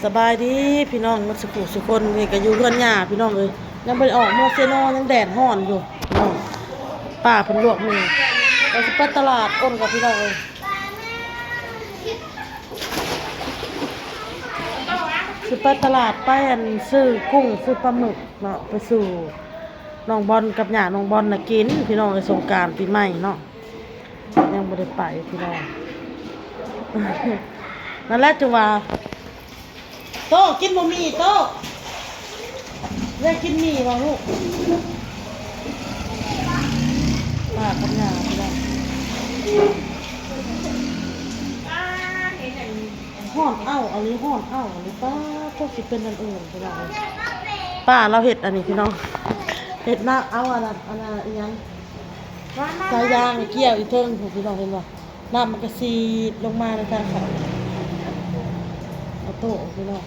ສະບາຍດີພີ່ນ້ອງໝົດສູ່ຜູ້ສູ່ຄົນ. ນີ້ກໍຢູ່ເຮືອນຍ່າພີ່ນ້ອງເອີຍ, ຍັງບໍ່ໄດ້ອອກເມືອເຊໂນ, ຍັງແດດຮ້ອນຢູ່ພີ່ນ້ອງ. ປ້າເພິ່ນລວກໝູ່, ກໍຊິໄປຕະຫຼາດ ອົນກັບພີ່ນ້ອງເອີຍ, ຊິໄປຕະຫຼາດ ໄປອັນຊື້ກຸ້ງ ຊື້ປາໝຶກເນາະ, ໄປສູ່ນ້ອງບອນກັບຍ່ານ້ອງບອນນະກິນ ພີ່ນ້ອງເອີຍ, ສົງການປີໃໝ່ເນາະ. ຍັງບໍ່ໄດ້ໄປພີ່ນ້ອງ. ນັ້ນແຫຼະ ຈຶ່ງວ່າ ໂຕ້ ກິນບໍ່ໝີ່ ໂຕ້ ໄດ້ກິນໝີ່ບໍ່ລູກ? ປ້າກັບຍ່າພີ່ນ້ອງ. ຮ້ອນເອົ້າອັນນີ້ ຮ້ອນເອົ້າອັນນີ້. ປ້າ ຈັກຊິເປັນອັນອື່ນພີ່ນ້ອງເອີຍ. ປ້າລາວເຮັດອັນນີ້ພີ່ນ້ອງ, ເຮັດນະ ເອົາອັນນັ້ນ ອັນນັ້ນອີ່ຫຍັງ ສາຍຢາງກ່ຽວຢູ່ເທິງພຸ້ນພີ່ນ້ອງ ເຫັນບໍ່? ນ້ຳມັນກໍສີດລົງມາໃນທາງເຂົ້າ. ອາໂຕ້ພີ່ນ້ອງ,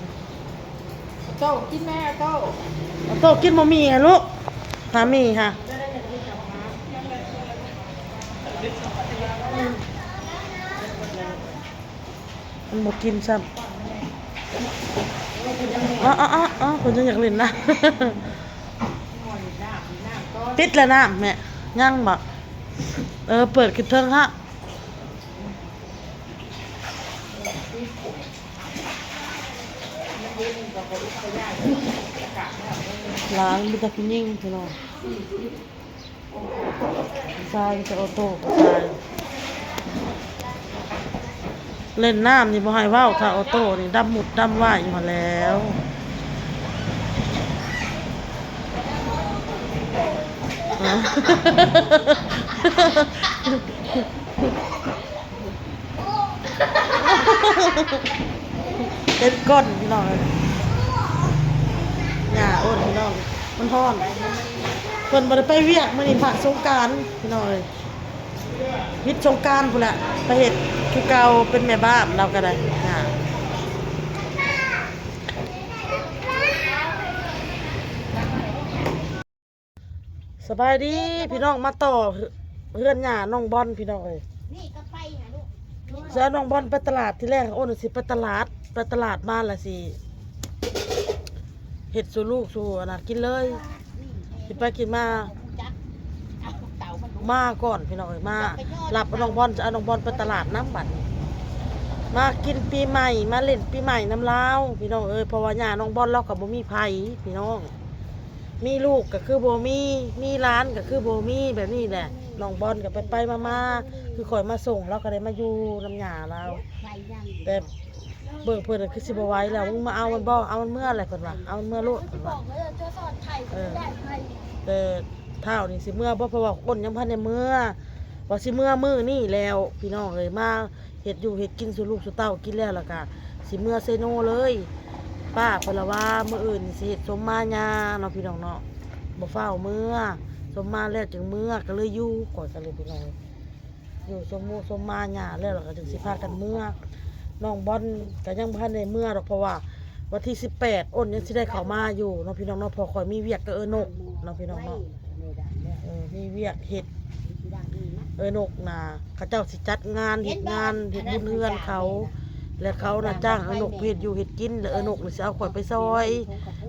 ອາໂຕ້ກິນແມ່ ອາໂຕ້ ອາໂຕ້ກິນບໍ່ໝີ່ຫະລູກ, ຫາໝີ່ຫະ. ມັນບໍ່ກິນຊ້ຳ. ອໍໆໆ ເພິ່ນຍັງຢາກຫຼິ້ນນະ. ປິດແລ້ວນ້ຳແມ່? ຍັງບໍ? ເອີ ເປີດຂຶ້ນເທິງຮະ. ຫຼານມີແຕ່ຜູ້ຍິງພີ່ນ້ອງ. ຊາຍມີແຕ່ອອໂຕ້ ຊາຍ ເລ່ນນ້ຳນີ້ບໍ່ໃຫ້ເວົ້າ, ຖ້າອອໂຕ້ນີ້ດຳມຸດດຳວ່າຍຢູ່ຫັ້ນແລ້ວ. ເຮັດກ້ອນພີ່ນ້ອງເອີຍ, ຫຍ້າໂອນພີ່ນ້ອງ, ມັນຮ້ອນ. ເພິ່ນບໍ່ໄດ້ໄປວຽກມື້ນີ້ ພັກສົງການພີ່ນ້ອງເອີຍ, ຢຸດສົງການພຸ້ນແຫຼະ ໄປເຮັດຄືເກົ່າ ເປັນແມ່ບ້ານລາວກໍໄດ້. ສະບາຍດີພີ່ນ້ອງ, ມາຕໍ່ເຮືອນຫຍ້ານ້ອງບອນພີ່ນ້ອງເອີຍ. ຊິເອົານ້ອງບອນໄປຕະຫຼາດ, ທີແລກໂອນຊິໄປຕະຫຼາດ, ໄປຕະຫຼາດມາລະຊິເຮັດສູ່ລູກສູ່ອັນນັ້ນກິນເລີຍ. ຄິດໄປຄິດມາ ມາກ່ອນພີ່ນ້ອງເອີຍ, ມາຮັບນ້ອງບອນ, ຈະເອົານ້ອງບອນໄປຕະຫຼາດນຳບັດນີ້, ມາກິນປີໃໝ່, ມາຫຼິ້ນປີໃໝ່ນຳລາວພີ່ນ້ອງເອີຍ. ເພາະວ່າຫຍ້ານ້ອງບອນລາວກໍບໍ່ມີໃຜພີ່ນ້ອງ. ມີລູກກໍຄືບໍ່ມີ, ມີຫຼານກໍຄືບໍ່ມີ, ແບບນີ້ແຫຼະ. ນ້ອງບອນກໍໄປໆມາໆ ຄືຂ້ອຍມາສົ່ງ ລາວກໍໄດ້ມາຢູ່ນຳຫຍ້າລາວ. ແຕ່ເບິ່ງເພິ່ນຄືຊິບໍ່ໄຫວແລ້ວ, ມຶງມາເອົາມັນບໍ່? ເອົາມັນເມືອແຫຼະ ເພິ່ນວ່າ, ເອົາມັນເມືອໂລດ ເພິ່ນວ່າ. ເອີ ແຕ່ທ້າວນີ້ຊິເມືອບໍ່? ເພາະວ່າອ້ນຍັງບໍ່ທັນໄດ້ເມືອ, ວ່າຊິເມືອມື້ນີ້ແລ້ວ ພີ່ນ້ອງເອີຍ. ມາ ເຮັດຢູ່ເຮັດກິນສູ່ລູກສູ່ເຕົ້າກິນແລ້ວ ແລ້ວກະຊິເມືອເຊໂນເລີຍ. ປ້າເພິ່ນລະວ່າມື້ອື່ນຊິເຮັດສົມມາຍ່າເນາະ ພີ່ນ້ອງເນາະ, ບໍ່ຟ້າວເມືອ, ສົມມາແລ້ວຈຶ່ງເມືອ. ກໍເລີຍຢູ່ ຂ້ອຍກໍເລີຍ ພີ່ນ້ອງ ຢູ່ສົມໝູ່ສົມມາຍ່າແລ້ວ ແລ້ວກໍຈຶ່ງຊິພາກັນເມືອ. ນ້ອງບອນກໍຍັງບໍ່ທັນໄດ້ເມືອດອກ ເພາະວ່າວັນທີສິບແປດ ອ້ນຍັງຊິໄດ້ເຂົ້າມາຢູ່ເນາະ ພີ່ນ້ອງເນາະ, ເພາະຂ້ອຍມີວຽກກັບເອື້ອຍນົກເນາະ ພີ່ນ້ອງເນາະ. ເອີ ມີວຽກເຮັດ ເອື້ອຍນົກນະ ເຂົາເຈົ້າຊິຈັດງານເຮັດງານເຮັດບຸນເຮືອນເຂົາ ແລ້ວເຂົານະຈ້າງເອື້ອຍນົກເຮັດຢູ່ເຮັດກິນ ແລ້ວເອື້ອຍນົກນະຊິເອົາຂ້ອຍໄປຊ່ອຍ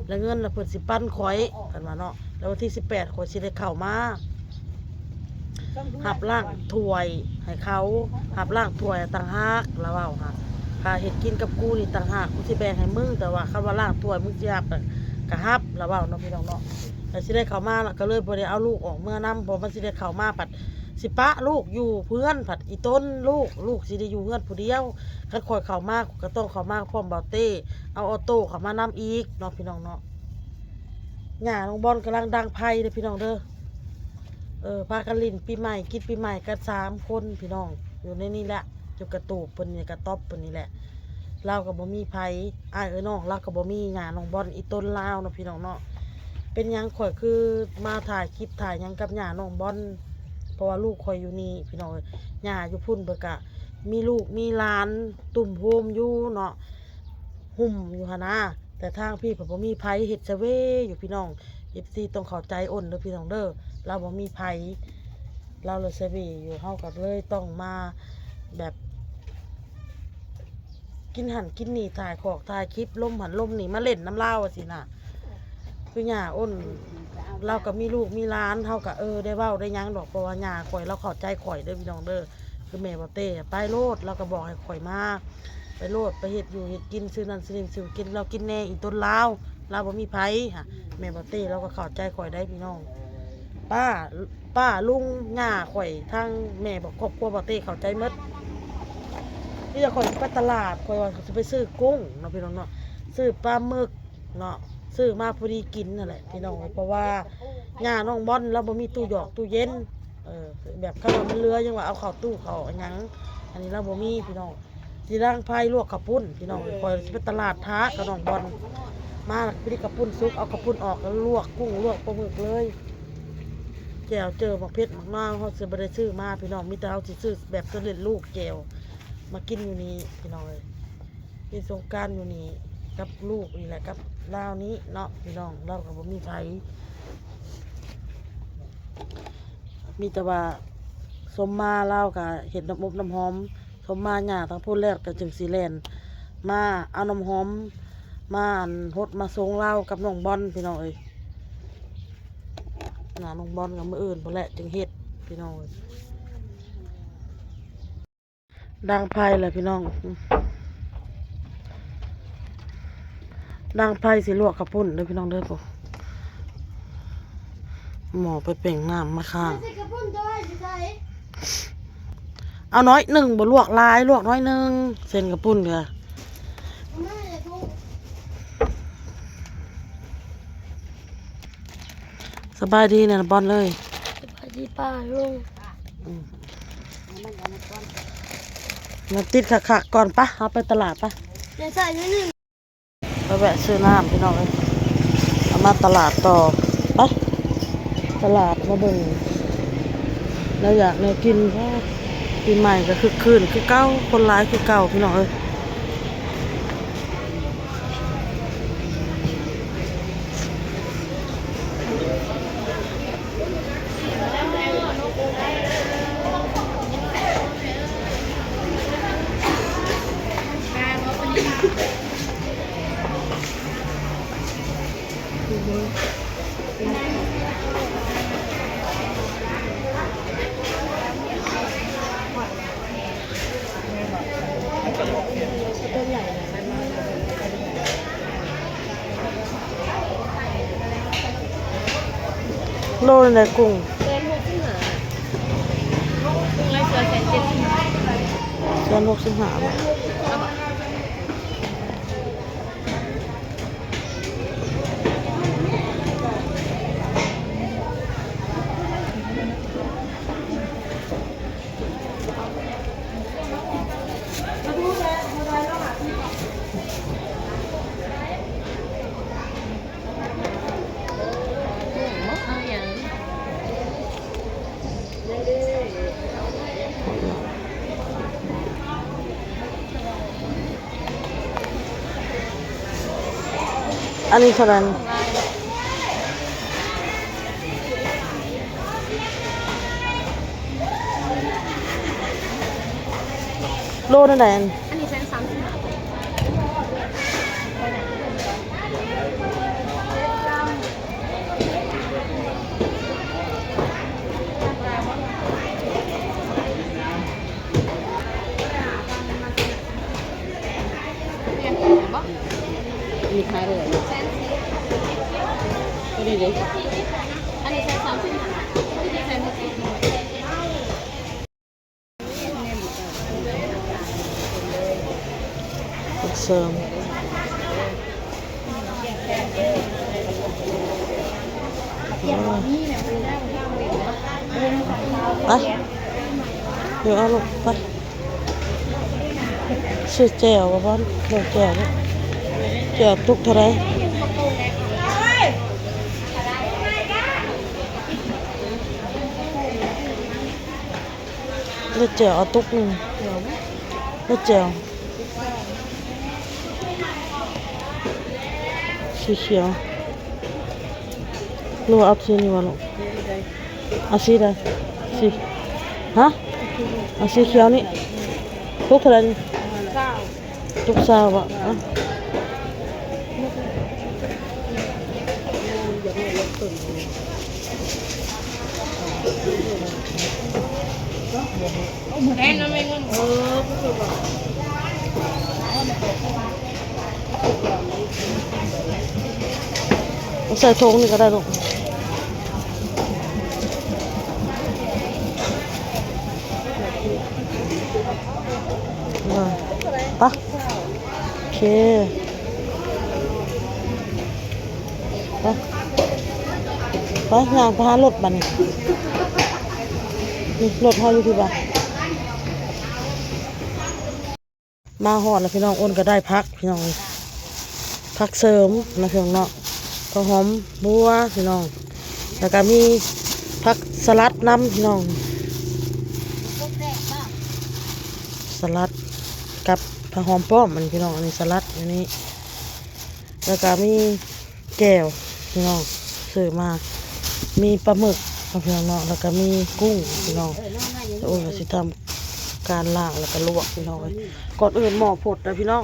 ແລ້ວເງິນນະເພິ່ນຊິປັນຂ້ອຍ ເພິ່ນວ່າເນາະ. ແລ້ວວັນທີສິບແປດ ຂ້ອຍຊິໄດ້ເຂົ້າມາຮັບລ້າງຖ້ວຍໃຫ້ເຂົາ, ຮັບລ້າງຖ້ວຍຕ່າງຫາກ ລາວເວົ້າຫາ ຄ່າເຮັດກິນກັບກູນີ້ຕ່າງຫາກ ກູຊິແບ່ງໃຫ້ມຶງ, ແຕ່ວ່າຄັນວ່າລ້າງຖ້ວຍມຶງຊິຮັບ ກະຮັບ ລາວເວົ້າເນາະ ພີ່ນ້ອງເນາະ. ແລ້ວຊິໄດ້ເຂົ້າມາ ລະກະເລີຍບໍ່ໄດ້ເອົາລູກອອກເມືອນຳ ເພາະມັນຊິໄດ້ເຂົ້າມາ ພັດຊິປະລູກຢູ່ເຮືອນ ພັດອີຕົນລູກ ລູກຊິໄດ້ຢູ່ເຮືອນຜູ້ດຽວ. ຄັນຂ້ອຍເຂົ້າມາ ຂ້ອຍກໍຕ້ອງເຂົ້າມາພ້ອມບ່າວເຕ້ ເອົາອອໂຕ້ເຂົ້າມານຳອີກເນາະ ພີ່ນ້ອງເນາະ. ຫຍ້ານ້ອງບອນກຳລັງດັງໄຟເດີ ພີ່ນ້ອງເດີ. ເອີ ພາກັນຫຼິ້ນປີໃໝ່ ກິນປີໃໝ່ກັນສາມຄົນ ພີ່ນ້ອງ ຢູ່ໃນນີ້ແຫຼະ ຢູ່ກະຕູບເພິ່ນນີ້ ກະຕ໊ອບເພິ່ນນີ້ແຫຼະ. ລາວກໍບໍ່ມີໃຜ ອ້າຍເອີຍນ້ອງລາວກໍບໍ່ມີ. ຫຍ້ານ້ອງບອນອີຕົນລາວເນາະ ພີ່ນ້ອງເນາະ. ເປັນຫຍັງຂ້ອຍຄືມາຖ່າຍຄລິບຖ່າຍຫຍັງກັບຫຍ້ານ້ອງບອນ? ເພາະວ່າລູກຂ້ອຍຢູ່ນີ້ ພີ່ນ້ອງເອີຍ, ຫຍ້າຢູ່ພຸ້ນເພິ່ນກະມີລູກມີຫຼານຕຸ້ມໂຮມຢູ່ເນາະ ຫຸ້ມຢູ່ຫັ້ນນາ. ແຕ່ທາງພີ້ເພິ່ນບໍ່ມີໃຜ ເຮັດຊະເວຢູ່ ພີ່ນ້ອງ. ເອັຟຊີ ຕ້ອງເຂົ້າໃຈອ້ນເດີ ພີ່ນ້ອງເດີ, ລາວບໍ່ມີໃຜ ລາວເລີຍຊະເວຢູ່. ເຮົາກໍເລີຍຕ້ອງມາແບບ ກິນຫັ້ນກິນນີ້ ຖ່າຍຂອກຖ່າຍຄລິບ ລົມຫັ້ນລົມນີ້ ມາເລ່ນນຳລາວວ່າຊີ້ນະ. ຄືຍ່າໂອ້ນ ລາວກໍມີລູກມີຫຼານ ເຮົາກໍ ເອີ ໄດ້ເວົ້າໄດ້ຫຍັງດອກ ເພາະວ່າຍ່າຂ້ອຍລາວເຂົ້າໃຈຂ້ອຍເດີພີ່ນ້ອງເດີ. ຄືແມ່ບໍ່ເຕ້ໄປໂລດ ລາວກໍບອກໃຫ້ຂ້ອຍມາ ໄປໂລດ ໄປເຮັດຢູ່ເຮັດກິນ ຊື້ນັ້ນຊື້ນີ້ຊື້ກິນ ລາວກິນແດ່ອີຕົນລາວ ລາວບໍ່ມີໃຜ. ແມ່ບໍ່ເຕ້ລາວກໍເຂົ້າໃຈຂ້ອຍໄດ໋ພີ່ນ້ອງ ປ້າ ປ້າ ລຸງ ຍ່າຂ້ອຍ ທາງແມ່ ຄອບຄົວບໍ່ເຕ້ເຂົ້າໃຈໝົດ. ຄືຢ່າງຂ້ອຍຊິໄປຕະຫຼາດ ຂ້ອຍວ່າຊິໄປຊື້ກຸ້ງເນາະພີ່ນ້ອງເນາະ ຊື້ປາໝຶກເນາະ ຊື້ມາພໍດີກິນຫັ້ນແຫຼະພີ່ນ້ອງເອີຍ. ເພາະວ່າຍ່ານ້ອງບອນລາວບໍ່ມີຕູ້ຫຍອກຕູ້ເຢັນ ເອີ ແບບຄັນວ່າມັນເຫຼືອຍັງວ່າເອົາເຂົ້າຕູ້ເຂົ້າຫຍັງ ອັນນີ້ລາວບໍ່ມີພີ່ນ້ອງ. ຊິລ້າງໄພລວກເຂົ້າປຸ້ນພີ່ນ້ອງເອີຍ. ຂ້ອຍຊິໄປຕະຫຼາດຖ້າກັບນ້ອງບອນ ມາແລ້ວກໍໄປດິກເຂົ້າປຸ້ນສຸກ ເອົາເຂົ້າປຸ້ນອອກ ແລ້ວລວກກຸ້ງລວກປາໝຶກເລີຍ. ແຈ່ວເຈີໝາກເຜັດໝາກນາວ ເຮົາຊິບໍ່ໄດ້ຊື້ມາພີ່ນ້ອງ ມີແຕ່ເຮົາຊິຊື້ແບບສຳເລັດຮູບແຈ່ວມາກິນຢູ່ນີ້ພີ່ນ້ອງເອີຍ. ກິນສົງການຢູ່ນີ້ກັບລູກນີ້ແຫຼະ ກັບລາວນີ້ເນາະພີ່ນ້ອງ. ລາວກໍບໍ່ມີໃຜ ມີແຕ່ວ່າສົມມາລາວກໍເຮັດນ້ຳອົບນ້ຳຫອມ ສົມມາຍ່າທາງພຸ້ນແລ້ວກໍຈຶ່ງຊິແລ່ນມາເອົານ້ຳຫອມ ມາອັນຫົດມາສົງລາວກັບນ້ອງບອນພີ່ນ້ອງເອີຍ. ນະ ນ້ອງບອນກໍມື້ອື່ນພຸ້ນແຫຼະຈຶ່ງເຮັດພີ່ນ້ອງເອີຍ. ດັງໄຟແລ້ວພີ່ນ້ອງ ດັງໄຟຊິລວກເຂົ້າປຸ້ນເດີພີ່ນ້ອງເດີ. ໝໍ້ໄປເປັ່ງນ້ຳມາຄ້າງ ເອົາໜ້ອຍໜຶ່ງ ບໍ່ລວກຫຼາຍ ລວກໜ້ອຍໜຶ່ງ ເສັ້ນເຂົ້າປຸ້ນເດີ. ສະບາຍດີນະບອນເອີຍ ສະບາຍດີປ້າລຸງ. ອືມ ມາຕິດຄັກໆກ່ອນ ປະ ເຮົາໄປຕະຫຼາດປະ ໄປແວະຊື້ນ້ຳພີ່ນ້ອງເອີຍ ເອົາມາຕະຫຼາດຕໍ່ ໄປຕະຫຼາດມາເບິ່ງ ແນວຢາກແນວກິນ. ປີໃໝ່ກໍຄຶກຄື້ນຄືເກົ່າ ຄົນຫຼາຍຄືເກົ່າພີ່ນ້ອງເອີຍ. ໂລເທົ່າໃດກຸ້ງ? ແສນຫົກສິບຫ້າ ກຸ້ງລາຍເສືອແສນເຈັດສິບຫ້າ ແສນຫົກສິບຫ້າ ບາດ. ອັນນີ້ເທົ່າໃດ? ໂລເທົ່າໃດອັນ? ອັນນີ້ແສນສາມສິບຫ້າ. ມີຂາຍເລີຍ ແສນສີ່ ຕົວນີ້ເດ້ ອັນນີ້ແສນສາມສິບຫ້າ ແສນຫົກສິບ. ເສີມ ໄປ ເດີ ເອົາລູກ ໄປ. ຊື້ແຈ່ວບໍ່ ເອົາແຈ່ວ ແຈ່ວຕຸກເທົ່າໃດ? ເລືອກແຈ່ວເອົາຕຸກໜຶ່ງ ເລືອກແຈ່ວ ສີຂຽວ ຫຼືວ່າເອົາສີນີ້ຫວາລູກ? ເອົາສີໃດ? ສີ ຮະ? ເອົາສີຂຽວນີ້ ຕຸກເທົ່າໃດນີ້? ຊາວ. ລູກສາວບໍ່? ເອົາໃສ່ຖົງນີ້ກໍໄດ້ລູກ. ໄປ ໂອເຄ ໄປ ໄປ ຍ່າງໄປຫາລົດບາດນີ້ ນີ້ລົດເຮົາຢູ່ພີ້ບາດ. ມາຮອດແລ້ວພີ່ນ້ອງ ອ້ນກໍໄດ້ຜັກພີ່ນ້ອງ ຜັກເສີມນະພີ່ນ້ອງເນາະ ຜັກຫອມບົວພີ່ນ້ອງ ແລ້ວກໍມີຜັກສະຫຼັດນຳພີ່ນ້ອງ ສະຫຼັດກັບຜັກຫອມປ້ອມ ອັນນີ້ພີ່ນ້ອງ ອັນນີ້ສະຫຼັດ ອັນນີ້ ແລ້ວກໍມີ ແຈ່ວພີ່ນ້ອງ ຊື້ມາ ມີປາໝຶກເນາະພີ່ນ້ອງເນາະ ແລ້ວກໍມີກຸ້ງພີ່ນ້ອງ. ໂອ້ຍ ຊິທຳການລ້າງແລ້ວກໍລວກພີ່ນ້ອງເອີຍ ກ່ອນອື່ນໝໍ້ຟົດເດີພີ່ນ້ອງ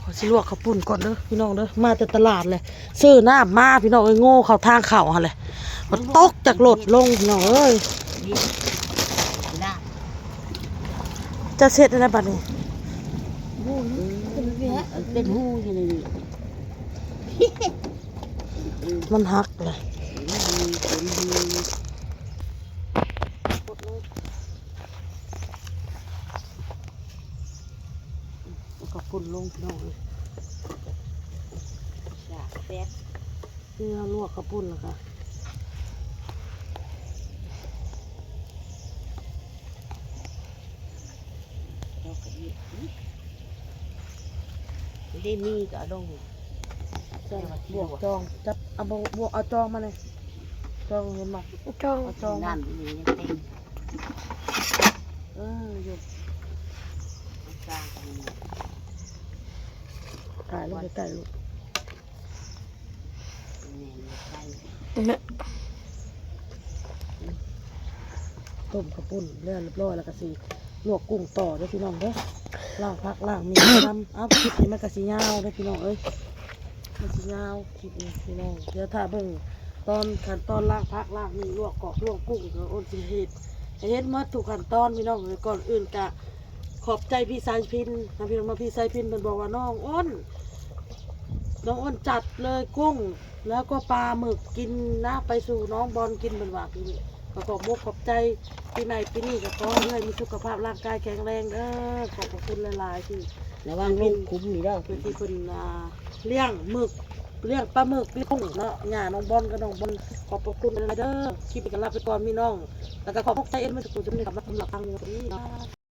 ຂໍຊິລວກເຂົ້າປຸ້ນກ່ອນເດີພີ່ນ້ອງເດີ ມາແຕ່ຕະຫຼາດແຫຼະ ຊື້ນ້ຳມາພີ່ນ້ອງເອີຍ ໂງ່ເຂົ້າທາງເຂົ້າຫັ້ນແຫຼະ ມັນຕົກຈາກລົດລົງພີ່ນ້ອງເອີຍ ຈະເຮັດແນວໃດບາດນີ້ ເປັນຮູຢູ່ນີ້. ມັນຫັກແຫຼະ ເອົາເຂົ້າປຸ້ນລົງພີ່ນ້ອງເອີຍ ສາກແຊບ ເພື່ອລວກເຂົ້າປຸ້ນແລ້ວກະ ເດມີກໍເອົາລົງ ໃສ່ບວກຈອງ ຈັບເອົາບວກ ເອົາຈອງມາແດ່ ຈອງເຫັນບໍ່ ຈອງ ເອົາຈອງມາ ນ້ຳນີ້ຍັງເຕັມ ເອີ ຢູ່ ກາຍລົງໃກ້ໆລູກ. ຕົ້ມເຂົ້າປຸ້ນແລ້ວຮຽບຮ້ອຍ ແລ້ວກໍຊິລວກກຸ້ງຕໍ່ເດີພີ່ນ້ອງເດີ ລ້າງຜັກລ້າງໝີ່ນຳ. ເອົ້າ ຄລິບນີ້ມັນກໍຊິຍາວເດີພີ່ນ້ອງເອີຍ ມັນຊິຍາວຄລິບນີ້ພີ່ນ້ອງ ດຽວຖ້າເບິ່ງຕອນຂັ້ນຕອນລ້າງຜັກລ້າງໝີ່ ລວກກອກລວກກຸ້ງ ກໍໂອນຊິເຮັດໃຫ້ເຫັນໝົດທຸກຂັ້ນຕອນພີ່ນ້ອງເອີຍ. ກ່ອນອື່ນກະ ຂອບໃຈພີ່ສາຍພິນນະພີ່ນ້ອງເນາະ ພີ່ສາຍພິນເພິ່ນບອກວ່າ ນ້ອງອ້ນ ນ້ອງອ້ນຈັດເລີຍກຸ້ງ ແລ້ວກໍປາໝຶກກິນນະ ໄປສູ່ນ້ອງບອນກິນ ເພິ່ນວ່າ ປີນີ້ກໍຂອບອົກຂອບໃຈ. ປີໃໝ່ປີນີ້ກໍຂໍໃຫ້ເອື້ອຍມີສຸຂະພາບຮ່າງກາຍແຂງແຮງເດີ ຂອບພະຄຸນຫຼາຍໆ ທີ່ ລະວັງລົງຂຸມນີ້ເດີ ທີ່ເພິ່ນ ອ່າ ລ້ຽງໝຶກ ລ້ຽງປາໝຶກ ລ້ຽງກຸ້ງເນາະ ຍ່ານ້ອງບອນກັບນ້ອງບອນ ຂອບພະຄຸນຫຼາຍໆເດີ. ຄລິບນີ້ກໍລາໄປກ່ອນພີ່ນ້ອງ ແລ້ວກໍຂອບອົກຂອບໃຈເອັນເບິດທຸກຄົນທີ່ເຂົ້າມາຮັບຊົມຮັບຟັງ.